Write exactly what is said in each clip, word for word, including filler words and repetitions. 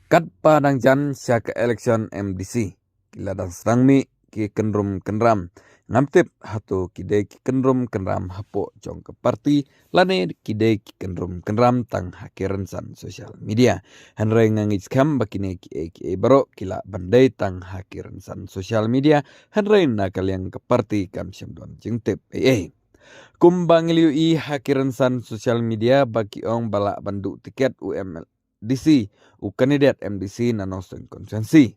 Katba dang jan sha ka election M D C, ki la dang sdang mih ki kynrum kynram. Ngam tip hato ki dei ki kynrum kynram hapoh jong ka party lane ki dei ki kynrum kynram tang ha ki rynsan social media. Hynrei nga ngeit skhem ba kine kiei kiei baroh ki lah ban dei tang ha ki rynsan social media, hynrei na ka liang ka party kam shym don jingtip ei ei. Kumba ngi la ïohi ha ki rynsan social media ba ki ong ba lah ban duh tiket u M D C, u candidate M D C na Nongstoiñ constituency.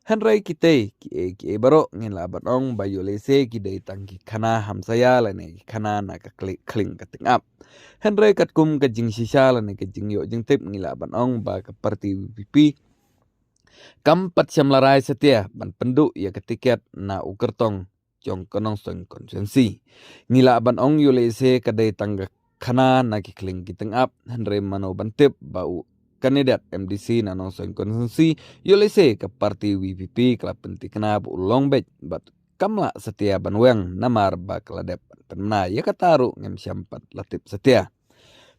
Hynrei kitei kiei kiei baroh ngi lah ban ong ba ïoh lehse ki dei tang ki khana hamsaïa lane ki khana na ka kli-, khlieng ka tyngab. Hynrei katkum ka jingshisha lane ka jingïoh jingtip ngi lah ban ong ba ka party V P P kam pat shym la rai satia ban pynduh ïa ka tiket na u kyrtong jong ka Nongstoiñ constituency. Ngi lah ban ong ïoh lehse ka dei tang ka khana na ki khlieng ki tyngab, hynrei mano ban tip ba u candidate M D C na Nongstoiñ constituency, ïoh lehse ka party V P P ka la pynthikna ba u long beit bad kam lah satia ban weng namar ba ka la dep ban pynmyna. Ïa kata ruh ngim shym pat la tip satia.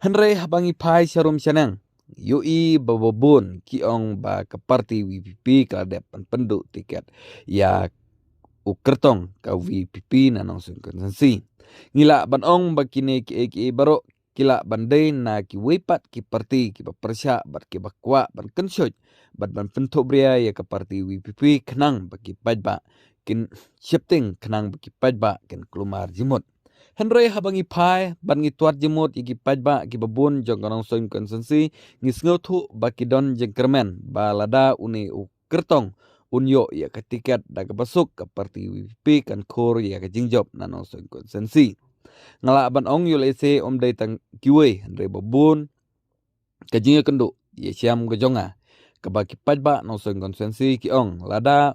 Hynrei haba ngi phai sharum shaneng, ïohi ba babun ki ong ba ka party V P P ka la dep ban pynduh tiket ïa u kyrtong ka V P P na Nongstoiñ constituency. Ngi lah ban ong ba kine kiei kiei baroh ki lah ban dei na kiwei pat ki party kiba pyrshah bad kiba kwah ban kynshoit bad ban pynthuhbria ïa ka party V P P khnang ba ki paidbah kin sheptieng, khnang ba ki paidbah kin kulmar jingmut. Hynrei haba ngi phai bad ngi twad jingmut ïa ki paidbah kiba bun jong ka Nongstoiñ constituency, ngi sngewthuh ba ki don jingkyrmen ba lada une u kyrtong un ïoh ïa ka tiket da kaba suk, ka party V P P kan khur ïa ka jingjop na Nongstoiñ constituency. Nga lah ban ong ïoh lehse ym dei tang kiwei, hynrei babun ka jingïakynduh ïashem ka jong nga kaba ki paidbah Nongstoiñ constituency ki ong, lada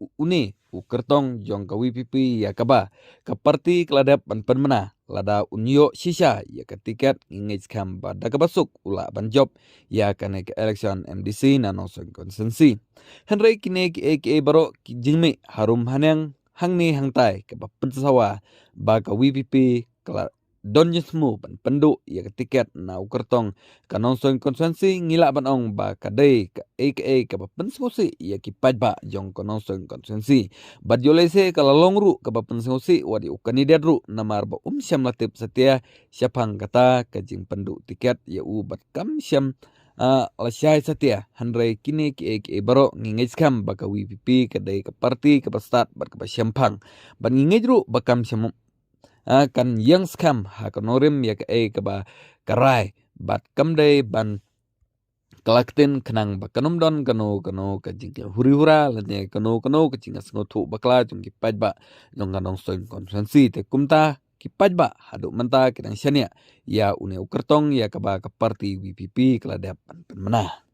u-, une u kyrtong jong ka V P P ïa kaba ka party ka la dep ban pynmyna, lada un ïoh shisha ïa ka tiket, ngi ngeit skhem ba da kaba suk u lah ban jop ïa kane ka election M D C na Nongstoiñ constituency. Hynrei kine kiei kiei baroh ki jingmih harum haneng hangne hangtai kaba pynsawa ba ka V P P ka la don jingsngew ban pynduh ïa ka tiket na u kyrtong ka Nongstoiñ constituency, ngi lah ban ong ba ka dei kaei kaei kaba pynsngewsih ïa ki paidbah jong ka Nongstoiñ constituency. Bad ïoh lehse ka la long ruh kaba pynsngewsih wat ïa u candidate ruh namar ba um shym la tip satia shaphang kata ka jingpynduh tiket ïa u bad kam shym, ah, la shai satia. Hynrei kine kiei kiei baroh ngi ngeit skhem ba ka V P P ka dei ka party kaba stad bad kaba shemphang. Bad ngi ngeit ruh ba kam shym, ah, kan ïeng skhem ha ka nongrim ïa kaei kaba ka rai bad kam dei ban kylla ktien khnang ba kan ym don kano kano ka jingïahuri hura lane kano kano ka jingïasngewthuh bakla jong ki paidbah jong ka Nongstoiñ constituency. Te kumta ki paidbah haduh mynta ki dang shaniah ïa une u kyrtong ïa kaba ka party V P P ka la dep ban pynmyna.